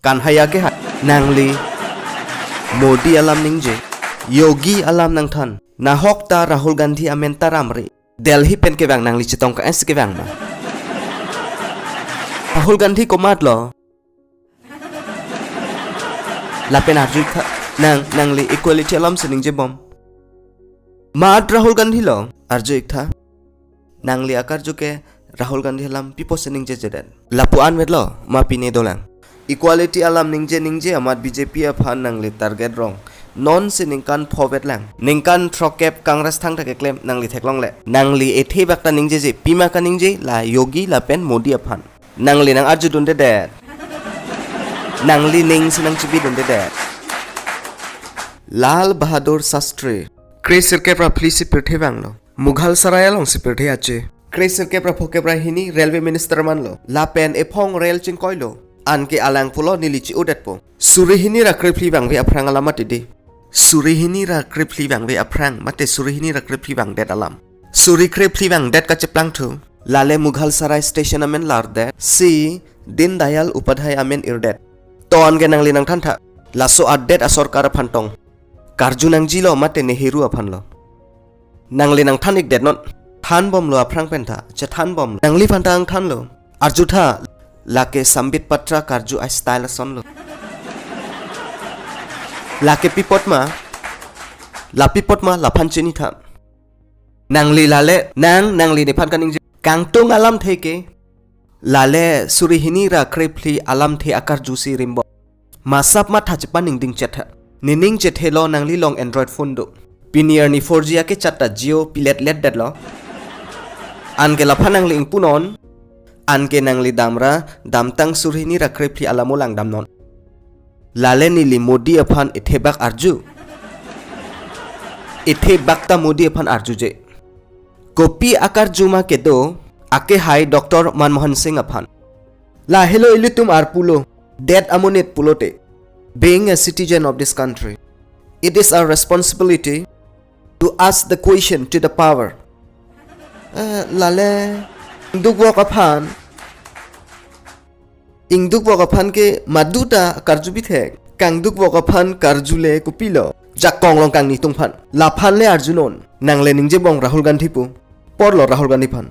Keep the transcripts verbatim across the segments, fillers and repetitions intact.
Kanhai akehai. Nangli Modi alam ningje, Yogi alam nangthan. Nahok ta Rahul Gandhi amen ta ramri. Delhi pen kevang nangli chetong ka-es kevang ma? Rahul Gandhi komatlo? Lapen arju-ik tha, nang, nangli equality alam si ningjebom. Mat Rahul Gandhi lo, arju-ik tha. Nangli akarju ke Rahul Gandhi alam pi apotsi ningjejedet? Lapu-an vetlo, ma pine dolang? Equality alam ningje ningje amat B J P aphan nangli target rong. Non si ningkan pho vetlang. Ningkan throkkep Congress thangta keklem nangli theklongle. Nangli ethe bak ta ningjeje, pima kaningje, la Yogi lapen Modi aphan. Nangli nang-arjudundedet. Nangli ning si nangchibidundedet. Lal Bahadur Shastri kre sirkep ra phli si pirthe vanglo. Mughal Sarai along si pirthe ache. Kre sirkep ra phokep ra hini railway minister manlo. Lapen ephong rail chingkoilo. Anke alang pulo neli chi-odetpo. Suri hini ra kre phli vangve aphrang alam mati di. Suri hini ra kre phli vangve aphrang, mate suri hini ra kre phli vangdet alam. Suri kre phli vangdet kacheplangthu. Lale Mughal Sarai station amen lardet. Si Deen Dayal Upadhyay amen irdet. To anke nangli nangthan tha. Laso adet asorkar aphan tong karju nangjilo mate Nehru aphanlo? Nangli nangthan-ikdet non. Thanbomlo aphrang pen tha, chethanbomlo. Nangliphan ta nangthanlo. Arju tha, lake Sambit Patra karju a-style asonlo. Lake pi apot ma, la pi apot ma, laphan chini tha. Nangli lale, nang, nangli nephan kaningje. Kangtung alamthe ke, lale suri hini ra kre phli alamthe akarju si rimbom. Masap matha chepaningding chetha. Nening chethelo nangli long Android phone do. Pini arni four G akechat ta Jio piletletdetlo. Anke laphan nangli ingpunon. Anke nangli damra, damtang suri hini ra kre phli alamo langdamnon. Lale neli Modi aphan ethe bak arju. Ethe bak ta Modi aphan arjuje. Kopi akarju ma kedo, akehai Doctor Manmohan Singh aphan. Lahelo ilitum arpulo, det amonit pulote. Being a citizen of this country, it is our responsibility to ask the question to the power. Eh, lale, ingdukvok aphan, ingdukvok aphan ke madu ta karju bithek. Kangdukvok aphan karju le kopilo? Jakong long kangni tungphan. Laphan le arjunon. Nangle ningjebom Rahul Gandhi pu. Porlo Rahul Gandhi aphan.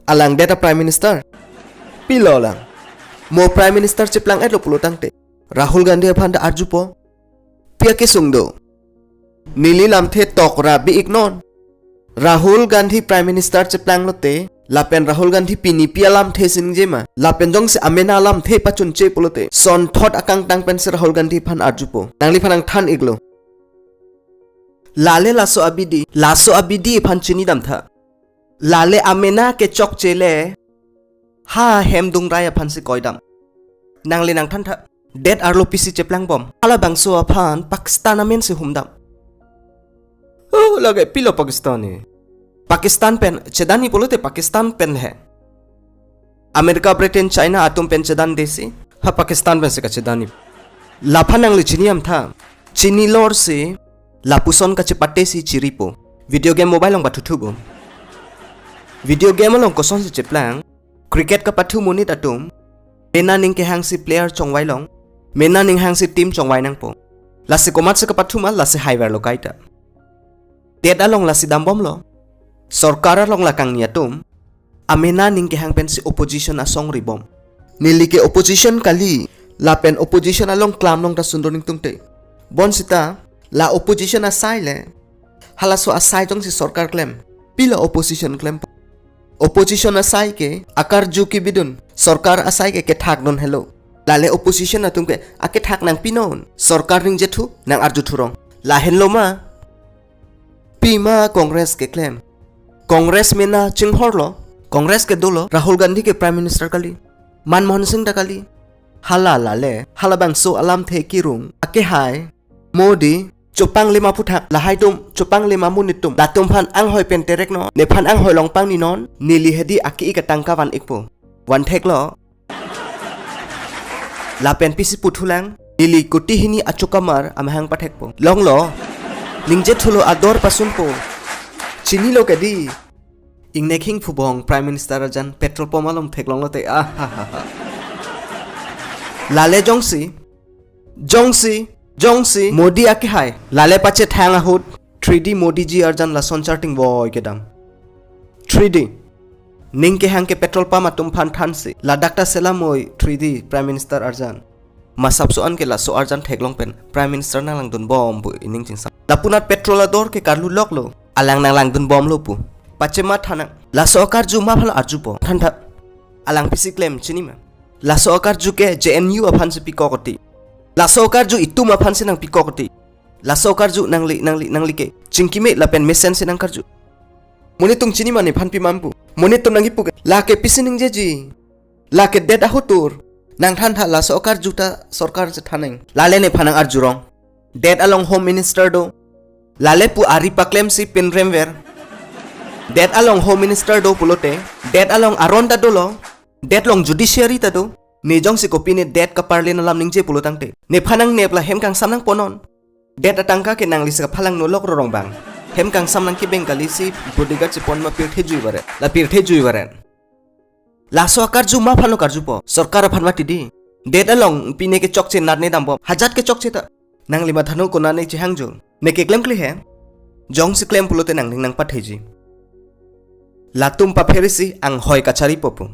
Alang det a-Prime Minister. Pilo lang? Mo Prime Minister cheplang-etlo pulo tangte, Rahul Gandhi aphan ta arjupo. Pi akesung do? Neli lamthe tok ra bi-iknon. Rahul Gandhi Prime Minister cheplanglote, lapen Rahul Gandhi pini pi alamthe si ningje ma, lapen jongsi amena alamthe pachunche pulote, sonthot akangtang pensi Rahul Gandhi aphan arjupo. Nangliphan nangthan-iklo. Lale laso abidi, laso abidi aphan chinidam tha. Lale amena kechokche le, ha hem dungrai aphansi koidam. Nangle nangthan tha. Det arlo pisi cheplangbom? Halabangso aphan Pakistan amen si humdam. Oh, lake pilo Pakistan ni? Pakistan pen chedanji pulote Pakistan pen he. America, Britain, China atum pen chedandesi, ha Pakistan pensi kachedanji. Laphan nangle chinidam tha. Chinilorsi lapuson kachepatesi chiripo. Video game mobile along pathuthupo. Video game along kosonsi cheplang? Cricket kapathu monit atum mena aning kehangsi player chongvai long, mena aning hangsi team chongvai nangpo. Lasi komatsi kapathu ma, lasi haiverlo kaita. Det along lasi dambomlo. Sorkar along la kangni atum amena aning kehang pensi opposition asong ribom. Neli ke opposition kali, lapen opposition along klam long ta sundor ning tungte. Bonsita la opposition asai le, halaso asai jongsi sorkar klem, pilo opposition klem? Opposition asai ke akarju kebidun, sorkar asai ke kethakdun helo. Lale opposition atum ke akethak nangpinon, sorkar ningjethu, nang-arjuthu rong. Lahenlo ma? Pima Congress keklem? Congress mena chinghorlo? Congress ke dolo, Rahul Gandhi ke Prime Minister kali, Manmohan Singh ta kali. Hala lale, halabangso alamthe kirung akehai Modi, chopang lema aphuthak, lahai atum, chopang lema amonit atum, latum aphan anghoi pen tereknon, nephan anghoi long pangninon, neli hedi aki-ik atangka van-ikpo. Vantheklo. Lapen pisi puthulang, neli kuti hini achokamar amahang pathekpo. Longlo. Ningjethulo, ador pasunpo. Chinilo kedi. Ingnek hingphubong Prime Minister ajan petrol pump along theklonglote. Ah, ha, ha, ha. Lale jongsi, jongsi, jongsi Modi akehai lale pachethang ahut three D Modi ji arjan lason charting voi kedam. Three D. Ning kehang ke petrol pump atum phan thansi ladak ta selamoi three D Prime Minister arjan. Masapso an ke laso arjan theklong pen Prime Minister nanglangdun bom pu ining chingsam. Lapunat petrol ador ke karlu loklo. Alang nanglangdun bomlo pu. Pachema thanang. Laso akarju ma phan arjupo? Thantha. Alang pisi klem chini ma? Laso akarju ke J N U aphansi pikok oti. Laso akarju itum aphansi nangpikok oti. Laso akarju nangli, nangli, nangli ke chingkime lapen mesen si nangkarju. Monit atum chini ma nephan pimam pu? Monit atum nangkipu ke lake pisi ningjeji. Lake det ahutur. Nang thantha, laso akarju ta sorkar chethaneng. Lale nephan nang arjurong. Det along Home Minister do. Lale pu ari paklemsi pinremver. Det along Home Minister do pulote, det along aron ta dolo. Det along judiciary ta do. Ne jongsi kopine det kaparlin alam ningje pulo tangte, nephan nangnep la hem kangsam nangponon. Det atangka ke nangli si kaphalang nolok rorong bang. Hem kangsam nangkebeng kalisi bodyguard si pon ma pirthe jui baret. La pirthe jui baret. Laso akarju ma phanlo karjupo? Sorkar aphan mati di. Det along pine kechokche nat ne dambom. Hajat kechokche ta. Nangli mathano konane chehangjo. Ne keklem kle he. Jongsi klem pulote nangning nangpatheji. Latum papherisi anghoi kacharipo pu.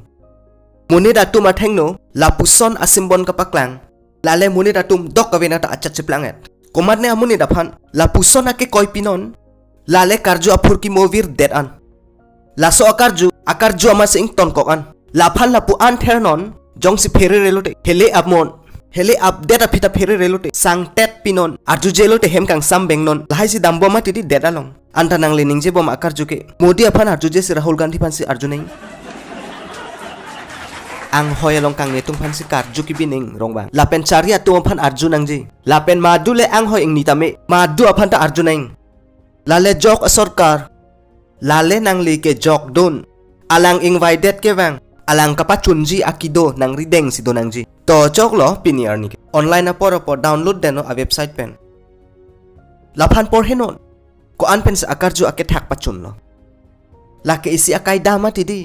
Monit atum athengno lapuson asimbon kapaklang. Lale monit atum dok kavena ta achat cheplanget. Komatne amonit aphan lapuson akekoi pinon. Lale karju aphurkimo virdet an. Laso akarju, akarju amatsi ingtonkok an. Laphan lapu an thernon, jongsi pherere lote, hele apmon, hele apdet aphi ta pherere lote, sangtet pinon, arjuje lote hem kangsam bengnon, lahaisi dambom mati di det along. Anta nangli ningjebom akarju ke Modi aphan arjujesi Rahul Gandhi aphansi arjuneng. Anghoi along kangni atum aphansi karju kebi neng rong bang. Lapen chari atum aphan arju nangji. Lapen madu le anghoi ingni tame, madu aphan ta arjuneng. Lale jok asorkar. Lale nangli kejokdun. Alang ingvaidet kevang. Alang kapachunji akido nangridengsi do nangji. To choklo pini arni ke. Online apor apor download detnon a-website pen. Laphan porhenon. Ko-an pensi akarju akethak pachunlo? Lake isi akaida mati di.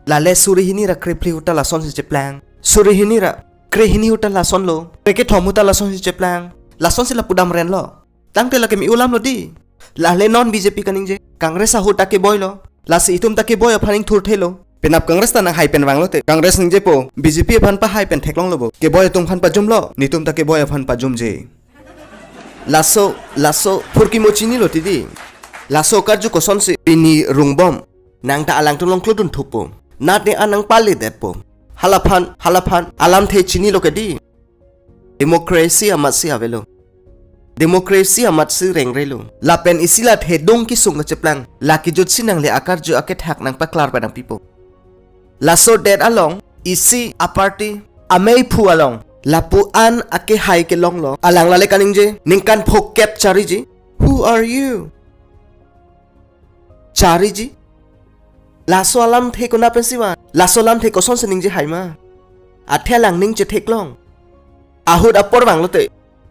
Lale suri hini ra krephli ahut ta lasonsi cheplang. Suri hini ra krehini ahut ta lasonlo. Krekethom ahut ta lasonsi cheplang. Lasonsi lapu damrenlo. Tangte lake mi-u alamlo di. Lale non B J P kaningje. Congress ahut ta keboilo. Lasi itum ta keboi aphan ingthurthelo. Penap Congress ta nanghai pen vanglote, Congress ningjepo B J P aphan pahai pen theklonglo bo. Keboi atum aphan pajumlo, netum ta keboi aphan pajumje. Laso, laso phurkimo chinilo ti di. Laso karju kosonsi pini rungbom. Nang ta alangtum along klodun thukpo. Nat ne an nangpaledetpo. Halaphan, halaphan alamthe chinilo ke di. Democracy amatsi avelo. Democracy amatsi rengrelo. Lapen isi la thedung kesung kacheplang. La kejutsi nangli akarju akethak nangpaklar pen nangpipo. Laso det along isi aparty ameiphu along lapu an akehai kelonglo. Alang lale kaningje, ningkan phokep chariji. Who are you? Chariji. Laso alamthe konat pensi van? Laso alamthe kosonsi ningjehaima? Athe alang ning chetheklong. Ahut apor vanglote,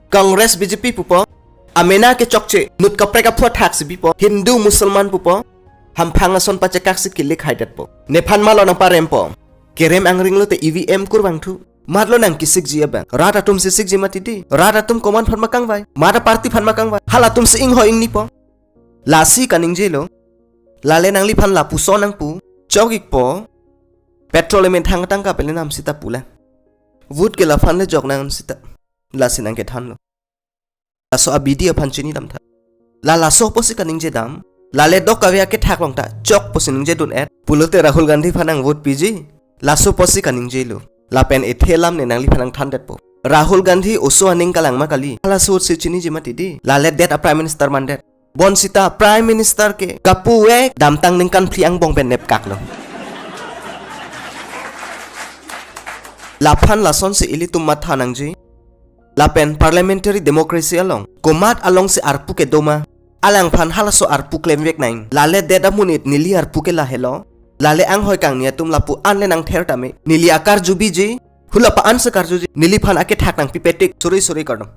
Congress B J P pupo. Amena kechokche, nut kaprek aphu athaksi bipo. Hindu Musalman pupo. Hamphang ason pachekaksi kilik haidetpo. Nephan malo nangparempo. Kerem angringlote E V M kurvangthu. Matlo nangkisikji abang. Rat atumsi sikji mati di. Rat atum komat aphan ma kangvai? Mat aparty aphan ma kangvai? Halatumsi inghoi ingnipo. Lasi kaningjelo. Lale nangliphan lapuson nangpu. Chok-ikpo. Petrol emethang atangka pele nam sita pula. Vote ke laphan le jok nang sita. Lasi nangkethanlo. Laso abidi aphan chinidamtha. La laso pusi kaningjedam. Lale dok kave akethak longta chok pusi ningjedun-et. Pulote Rahul Gandhi aphan nang vote piji. Laso pusi kaningjelo. Lapen ethe alam ne nangliphan nangthandetpo. Rahul Gandhi oso aning kalang ma kali? Halaso ahutsi chiniji mati di. Lale det a-Prime Minister mandet. Bonsita Prime Minister ke kapuve damtang ningkan phli angbong pen nepkaklo. Laphan lasonsi ilitum matha nangji. Lapen parliamentary democracy along komat alongsi arpu kedoma? Alangphan halaso arpu klemvek nang. Lale det amonit neli arpu ke lahelo. Lale anghoi kangni atum lapu an le nangther tame, neli akarju biji. Hula pa ansi karjuji. Neliphan akethak nangpipetik. Suri suri kardom.